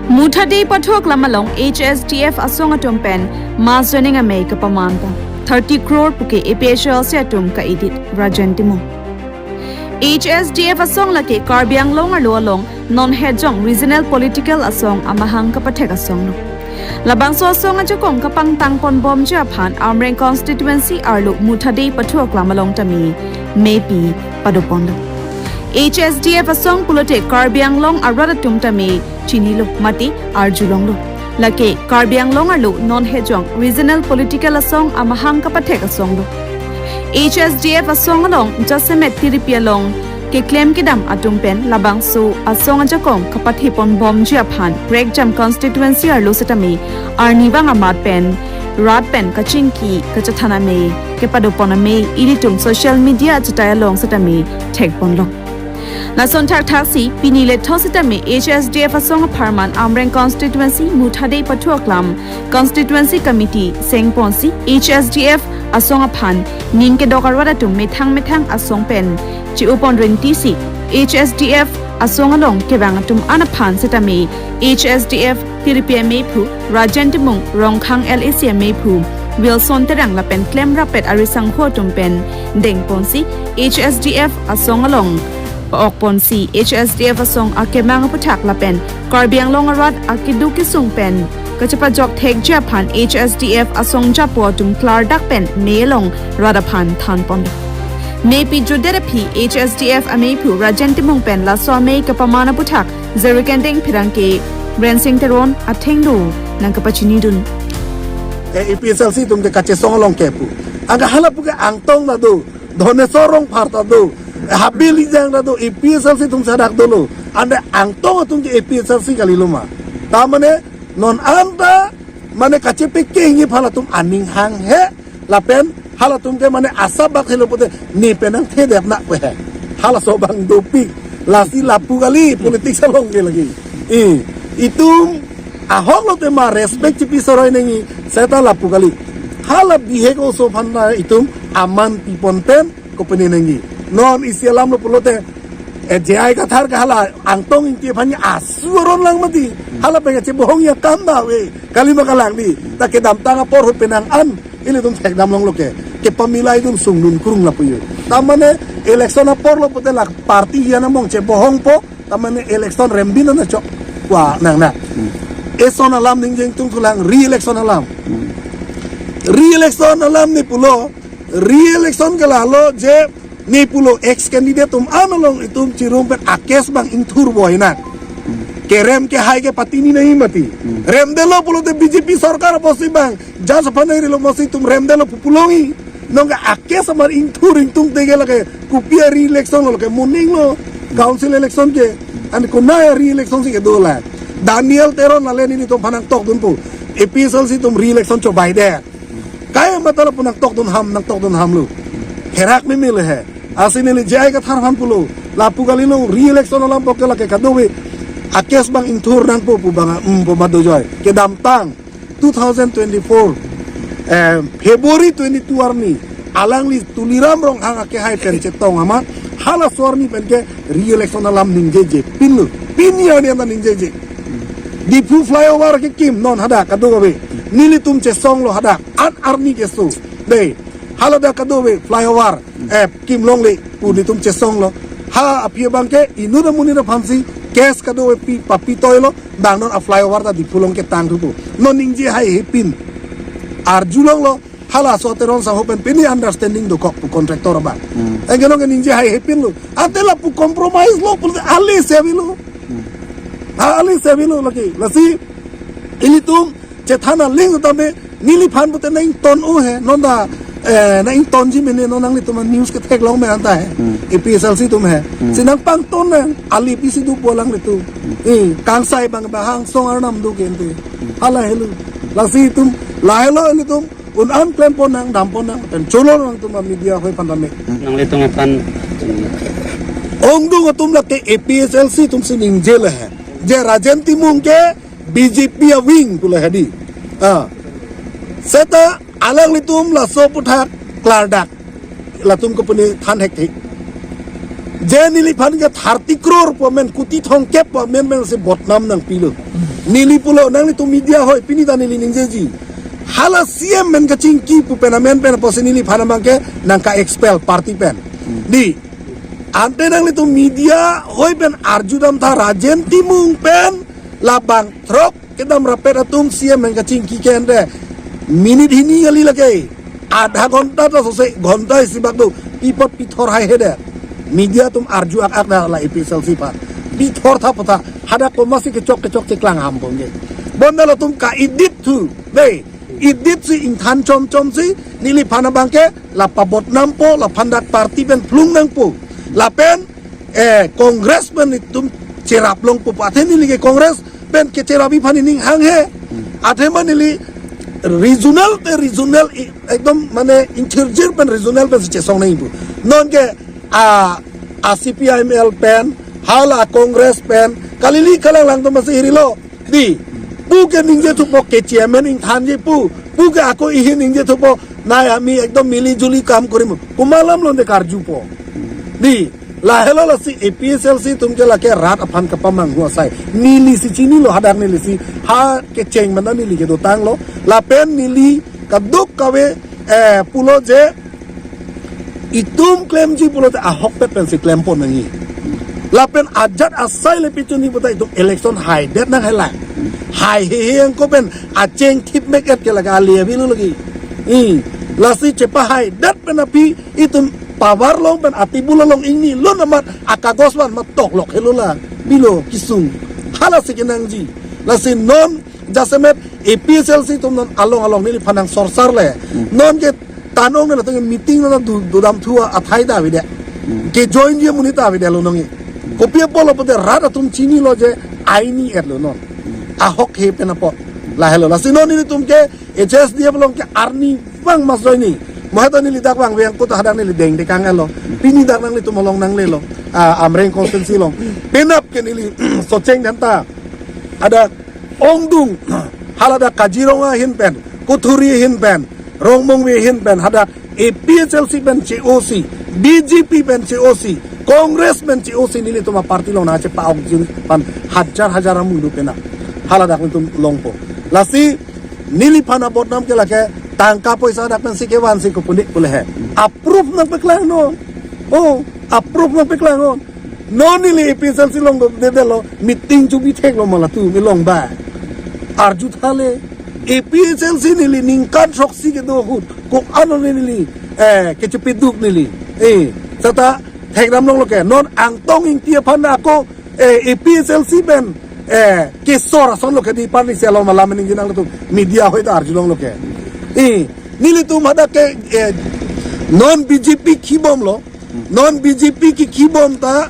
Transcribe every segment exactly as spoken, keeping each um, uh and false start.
Muthade Pathu Aklam along H S D F asong atum pen mass joining amei kapaman pon. Thirty crore puke A P H L C atum ka-edit, Rajen Timung. H S D F asong lake Karbi Anglong arlo along non hejong regional political asong amahang kapathek asong lo. Labangso asong ajakong kapangtang pon bomji aphan Amreng constituency arlo Muthade Pathu Aklam along tame meipi pado pon lo. H S D F asong pulote Karbi Anglong arat atum tame chinilo mate arjulonglo. Lake Karbi Anglong arlo non hejong regional political asong amahang kapathek asong lo. H S D F asong along jasemet tiripi along keklem kedam atum pen labangso asong ajakong kapathe pon bomji aphan Prekjam constituency arlo setame arnivang amat pen rat pen kachingki kachethan amei kepado pon amei ilitum social media achetai along setame thek pon lo. Lason thakthak si pini letho setame H S D F asong apharman Amreng constituency Muthade Pathu Aklam constituency committee seng ponsi H S D F asong aphan ning kedok arat atum methang methang asong pen chi-u pon renti si H S D F asong along kevang atum an aphan setame H S D F tiripi ameiphu Rajen Timung, Rongkhang L A C ameiphu Wilson Terang lapen klemrap pet arisangho atum pen deng ponsi H S D F asong along pa-ok ponsi H S D F asong akemang aputhak lapen Karbi Anglong arat akeduk kesung pen kachepajok thekji aphan H S D F asong japo atum klardak pen mei along rat aphan than pon. Meipi jutdet aphi H S D F ameiphu Rajen Timung pen laso amei kapaman aputhak Jerikanding Pherangke Rensing Teron athengno nangkapachinidun. Eh, A P H L C atum ke kachesong along ke pu. Anke hala pu ke Angtong ta do, Dhoneswar Rongphar ta do, eh, Habe Lijang ta do, A P H L C atum si hadak dolo. Ante Angtong atum ke A P H L C kalilo ma. Ta mane non anta mane kachepekengji aphan latum aning hanghe lapen halatum ke mane asap bak helo pute ne pen nangthedep na pu he. Halaso abang dopik. Lasi lapu kali politics along ke lagi. I, itum ahok lote ma respect chipi soroi nangji seta lapu kali. Hala bihek oso aphan ta itum aman pi pon pen kopine nangji. Non isi alam lo pulote, eh, J I Kathar ke hala Angtong Ingti aphan asu aron lang mati. Hala pen kachebohongji akam ta ave. Kalima kalang di. Ta kedamtang apor ahut penang an ilitum thekdam longlo ke. Kepamilai dun sungdun krung lapu yo. Ta mane election apor lo pute la party ya namong chebohongpo. Ta mane election rembin na chok. Wa nang na. Eson alam ningje ingtungthu lang re-election alam. Re-election alam ne pulo, re-election ke lalo je ne pulo ex candidate atum an along itum chirum pen a-case abang ingthur boi na. Kerem kehai ke patini nangji mati. Remdetlo pulote B J P sorkar apotsi abang judge aphan nangri lo, masi itum remdetlo pu pulongji. Nonke a-case amar ingthur ingtung teke lake kopi a-re-election lo, lake moning lo council election ke. Ante konat a-re-election si kedo la. Daniel Teron lale nelitum aphan nangtokdunpo. A P H L C atum re-election chobaidet. Kai matala pu nangtokdun ham, nangtokdun ham lo. Herak meme le he. Lasi neli J I Kathar aphan pulo. Lapu kalilo re-election alam puke lake kadokave a-case abang ingthur nangpo pu abang, mm, pu ma dojoi. Kedamtang two thousand twenty-four, eh, February twenty-two arni, alangli Tuliram Ronghang akehai pen chetong amat, halaso arni pen ke re-election alam ningjejepinlo. Pini arni anta ningjeje. Diphu flyover kekim non hadak kadokave. Nelitum chesonglo hadak an arni keso. Dei, hala dak kadokave flyover, eh, kim longle pu nelitum chesonglo. Ha aphi abang ke inut amonit aphansi case kadokave pi papi toilo, bang non a-flyover ta Diphu along ketang thupo. Non ningje haihepin. Arjulonglo, halaso Teron sangho pen pini understanding dokok pu contractor abang. Anke nonke ningje haihepinlo. Ante lapu compromise lo pulote ale si avelo. Ha, ale si avelo lake. Lasi ilitum chethan aling tame neliphan pute nang-ington o he, non ta, eh, nang-ingtonji mene non nanglitum news ketheklong me anta he. A P H L C atum he. Si nangpangton nang, ale pisi dopo alanglitum. Eh, kangsai abang bahang song arnam do ke ante. Hala helo. Lasi itum, lahelo ilitum un-an klem pon nang, dam pon nang, pen cholo nangtum a-media ahoi aphan tame. Nanglitum aphan. Ongdung atum lake A P H L C atum si ningje le he. Je Rajen Timung ke B J P a-wing pu le he di. Ah. Seta alanglitum laso aputhak klardak. Latum kopine than hekthek. Je neliphan ke thirty crore pu amen, kuti thomkep pu amen pensi botnam nangpilo. Neli pulo, nanglitum media hoi, pini ta neli ningjeji. Hala C M pen kachingki pu pen amen pen apotsi neliphan abang ke nangka-expel party pen. Dei. Ante nanglitum media hoi pen arjudamtha, Rajen Timung pen labang throk kedam rapet atum C M pen kachingki ke ante minute hini kali lake. Adha ghonta ta sose ghonta isi bak do. Pi apot pithor haihedet? Media atum arju ak-ak da la A P H L C aphan. Pithor tha pu tha. Hadak komatsi kechok kechok cheklang ham ponge. Bonta latum ka-edit thu. Dei, edit si ingthan chomchom si neliphan abang ke la pabotnampo, laphan dak party pen phlung nangpo. Lapen eh, Congress pen itum cherap longpo pu athe neli ke Congress pen kecherap aphan ining hanghe. Athe ma neli regional te regional i-, ekdom mane interior pen regional pensi chesong nangji pu. Non ke a, a C P I M L pen, hala Congress pen, kalili kalang lang atum masi hirilo. Dei, pu ke ningje thupo ke chairman ingthanji pu, pu ke ako ihin ningje thupo, nai ami ekdom mili juli kam korim. Komat alam lonte karjupo? Dei, lahelo lasi A P H L C atum ke lake rat aphan kapamanghu asai. Neli si chinilo, hadak neli si ha kecheng mana neli kedotanglo. Lapen neli kadokave, eh, pulo je itum klemji pulote ahokpet pensi klem pon nangji. Lapen ajat asai le pichun ni puta itum election haidet nang hela. Hai hehe angko pen acheng thip mek et ke lake ali avelo lake. I, lasi chepahaidet pen aphi itum power along pen atibul along ingni lo namat akagos van matok lok helo la. Bilo kisung. Halasi kenangji. Lasi non jasemet A P H L C atum non along along neliphan nangsorsar le. Non ke tanong ne latum meeting na du, dodam thu athai ta avedet. Ke join je amonit ta avedetlo nangji. Kopi apotlo pulote rat atum chinilo je aini etlo non. Ahok he pen apot. Lahelo. Lasi non nelitum ke H S D F along ke arni vang mas join ni. Mo heta neli dak vangve angko ta hadak neli dengdekang elo. Pini dak nanglitum along nanglelo. Ah, Amreng constituency along. Penap ke neli Socheng Dhenta. Hadak Ongdung, haladak Kaziranga ahin pen, Kuthuri ahin pen, Rongmongve ahin pen, hadak A P H L C pen che-osi, B J P pen che-osi, Congress pen che-osi, nelitum aparty along nangchepa-ok jin pen hajar hajar amundu penap. Haladak nelitum longpo. Lasi neliphan abotnam ke lake tangka poisa dak pensi kevansi kopunik pule he. Approve nangpeklang non. Oh, approve nangpeklang non. Non neli A P H L C along do, de, delo, meeting chubi theklo ma latum elong ba. Arju thale, A P H L C neli ningkan throksi kedo ahut, ko-an lo neli, eh, kechepeduk neli. Eh, seta thekdam longlo ke, non Angtong Ingti aphan ako, eh, A P H L C pen, eh, kesor ason lo ke dei, parni selo malam ningje nangtum, media hoi ta arju longlo ke. Eh, nelitum hadak ke, eh, non B J P khibomlo, non B J P ke khibom ta,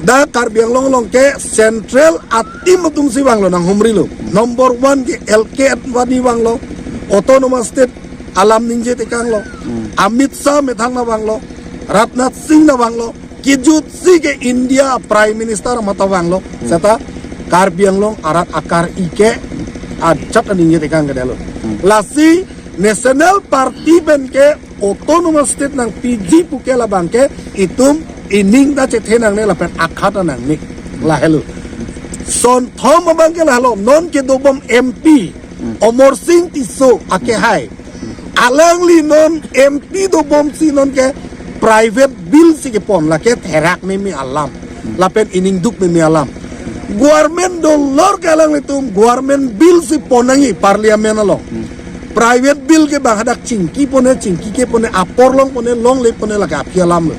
dak Karbi Anglong along ke central a-team atum si vanglo nanghumrilo. Number one ke L K Advani vanglo, autonomous state alam ningje tekanglo. Amit Shah methang nangvanglo, Rajnath Singh nangvanglo, kejutsi ke India Prime Minister mata vanglo. Seta Karbi Anglong arat akar-i ke ajat aningje tekang kedelo. Lasi National Party pen ke autonomous state nangpiji pu ke labang ke itum ining ta chethe nangne lapen akha ta nangne. Lahelo. Sonthom abang ke lahelo, non kedobom M P Amarsing Tisso akehai. Alangli non M P dobomsi non ke private bill si kepon, lake therak meme alam. Lapen ining duk meme alam. Government dolor ke alanglitum government bill si pon nangji parliament along. Private bill ke bang hadak chingki pone, chingki ke pone, apor long pone, longle pone, lake aphi alam lo.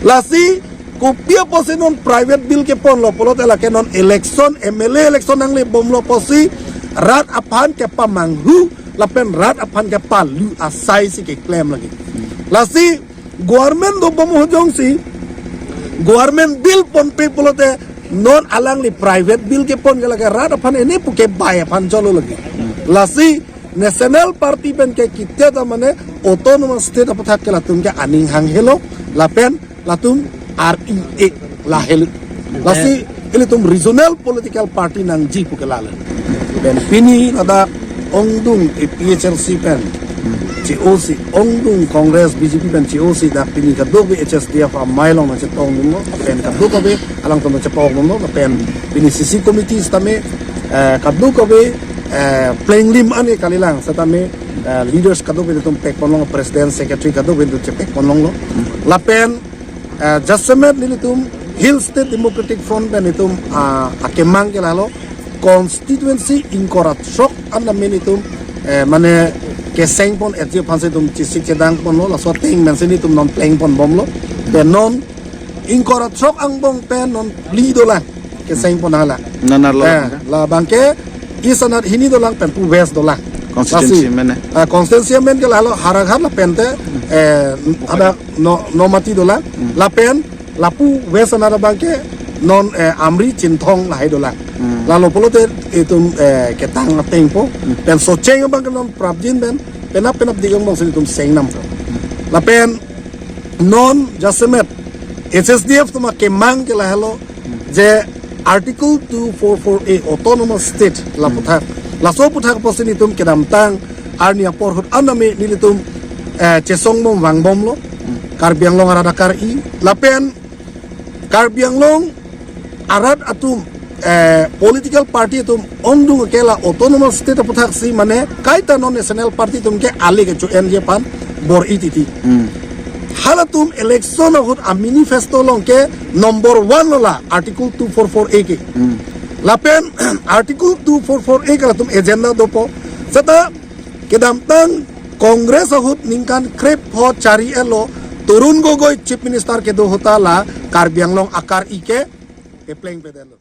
Lasi kopi apotsi non private bill keponlo pulote lake non election, M L A election nanglebomlo apotsi rat aphan kepamanghu lapen rat aphan kepalu asai si keklem lagi. Lasi government dobom ahut jongsi government bill ponpe pulote non alangli private bill kepon ke lake rat aphan ene pu kebai aphan cholo lagi. Lasi National Party pen ke kitia ta mane autonomous state aputhak ke latum ke aning hanghelo lapen latum R E A lahelo. Lasi ilitum regional political party nangji pu ke lalo. Pen pini ladak Ongdung A P H L C pen Che-osi, ongdung Congress, B J P pen che-osi dak pini kadokave H S D F amei along nangchetongdunlo, pen kadokave alangtum nangchepokdunlo, pen pini C C committee sitame, eh, kadokave, eh, plenglim an-e kalilang, sitame, eh, leaders kadokave atum pekponlong, president, secretary kadokave atum chepekponlonglo. Lapen, eh, jasemet nelitum Hill State Democratic Front pen itum, ah, akemang ke lahelo, constituency ingkoi ra throk an tame nelitum, eh, mane kesengpon etji aphansi itum chesik chedangponlo, laso ateng pensi nelitum non plengponbomlo. Pen non ingkoi ra throk angbong pen non phli dolang kesengpon hala. Nana lo Eh, bangke? La bangke East anat hini dolang pen pu West dolang. Constituency Lasi, amen, eh? Ah, constituency amen ke lahelo Howraghat lapen te, eh, ada no, Nomati dolang. Lapen lapu West anat abangke non, eh, Amri, Chinthong lahai dolang. Hmm. Lalo pulote itum, eh, ketang atengpo. Pen Socheng abangke non prapjin pen penap penap digong bangsi itum sengnampo. Lapen non jasemet H S D F atum akemang ke lahelo je Article two four four A Autonomous State la puthak. Laso puthak apotsi nelitum kedamtang arni apor ahut an tame nelitum, eh, chesongbom vangbomlo. Karbi Anglong arat akar-i. Lapen Karbi Anglong arat atum, eh, political party atum ongdung ke la Autonomous State aputhak si mane kaita non national party atum ke ale kecho-enji aphan bor-i titi. Hmm. Halatum election ahut a manifesto along ke number one lo la Article two four four A ke. Hmm. Lapen Article two four four A ke latum agenda dopo. Seta kedamtang Congress ahut ningkan krepho chari-et lo Tarun Gogoi Chief Minister kedo ahut ta la Karbi Anglong akar-i ke keplengpedetlo.